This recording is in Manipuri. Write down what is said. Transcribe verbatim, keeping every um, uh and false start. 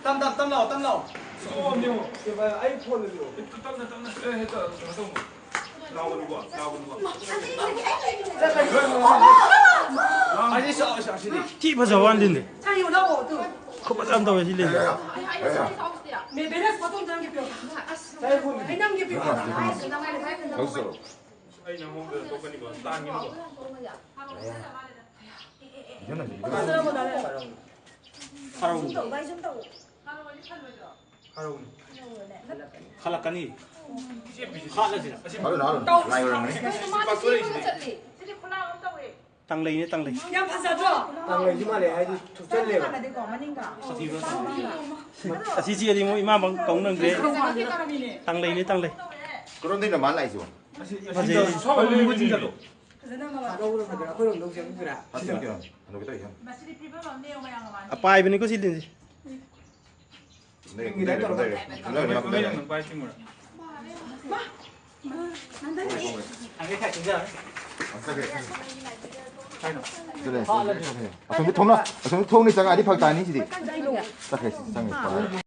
ꯇꯝ ꯇꯝ ꯇꯝ ꯂꯥꯎ ꯇꯝ ꯂꯥꯎ꯫ ꯁꯣꯛꯑꯝꯅꯦ ꯌꯦꯡꯉꯣ꯫ ꯑꯩ ꯐꯣꯟꯗꯨ ꯄꯤꯔꯛꯑꯣ꯫ ꯇꯞꯅ ꯇꯞꯅ꯫ ꯑꯦ ꯍꯦꯛꯇ ꯀꯩꯅꯣ ꯇꯧꯅꯣ꯫ ꯂꯥꯎꯒꯅꯨꯀꯣ ꯂꯥꯎꯒꯅꯨꯀꯣ꯫ ꯑꯁꯤ ꯁꯥꯎ ꯁꯥꯎ ꯁꯤꯗꯤ꯫ ꯊꯤ ꯐꯖꯕ ꯋꯥꯅꯤꯅꯦ꯫ ꯁꯥꯏꯌꯣ ꯂꯥꯛꯑꯣ ꯑꯗꯨ꯫ ꯈꯨꯐꯖ ꯑꯃ ꯇꯧꯋꯦ ꯁꯤ ꯂꯩꯁꯦ꯫ ꯃꯦ ꯕꯦꯂꯦꯟꯁ ꯐꯣꯇꯣ ꯑꯝꯇ ꯅꯝꯒꯦ ꯄꯤꯔꯛꯑꯣ꯫ ꯑꯩ ꯅꯝꯒꯦ ꯄꯤꯔꯛꯑꯣ꯫ ꯑꯩ ꯅꯪꯉꯣꯟꯗ ꯇꯣꯛꯀꯅꯤꯀꯣ ꯇꯥꯟꯒꯅꯤꯀꯣ꯫ ꯍꯔꯥꯎꯅꯤ꯫ ꯈꯜꯂꯛꯀꯅꯤ꯫ ꯍꯥꯠꯂꯁꯤꯔ꯫ ꯑꯁꯤ ꯄꯥꯛꯊꯣꯔꯛꯏꯁꯤꯗꯤ꯫ ꯇꯥꯡꯂꯩꯅꯦ ꯇꯥꯡꯂꯩ꯫ ꯌꯥꯝ ꯐꯖꯗ꯭ꯔꯣ? ꯇꯥꯡꯂꯩꯁꯨ ꯃꯥꯜꯂꯦ ꯍꯥꯏꯗꯤ ꯊꯨꯞꯆꯜꯂꯦꯕ꯫ ꯑꯁꯤ ꯆꯦꯗꯤ ꯃꯣꯏ ꯏꯃꯥ ꯀꯧ ꯅꯪꯗ꯭ꯔꯦ꯫ ꯇꯥꯡꯂꯩꯅꯦ ꯇꯥꯡꯂꯩ꯫ ꯀꯔꯣꯝꯗꯩꯅꯣ ꯃꯥ ꯂꯥꯛꯏꯁꯤꯕꯣ? ꯐꯖꯩ꯫ ꯐꯖꯅ ꯑꯃ ꯍꯥꯠꯇꯣꯛꯀꯦꯔꯣ? ꯍꯥꯠꯇꯣꯛꯀꯦꯔꯣ? ꯍꯥꯠꯇꯣꯛꯀꯦꯔꯣ? ꯍꯥꯠꯇꯣꯛꯀꯦꯔꯣ? ꯑꯄꯥꯏꯕꯅꯤꯀꯣ ꯁꯤ ꯂꯤꯟꯁꯦ꯫ ꯂꯩꯔꯦ, ꯂꯩꯔꯦ, ꯂꯩꯔꯦ꯫ ꯂꯩꯔꯦ, ꯂꯩꯔꯦ꯫ ꯅꯪ ꯄꯥꯏ ꯆꯤꯡꯉꯨꯔ꯫ ꯑꯗꯨꯅꯦ, ꯑꯁꯣꯝꯒꯤ ꯊꯣꯡꯅ-, ꯑꯁꯣꯝꯒꯤ ꯊꯣꯡꯅ ꯆꯪꯉꯛꯑꯗꯤ ꯐꯔꯛ ꯇꯥꯅꯤ ꯁꯤꯗꯤ꯫ ꯆꯠꯈ꯭ꯔꯦ, ꯁꯤ ꯆꯪꯉꯦ꯫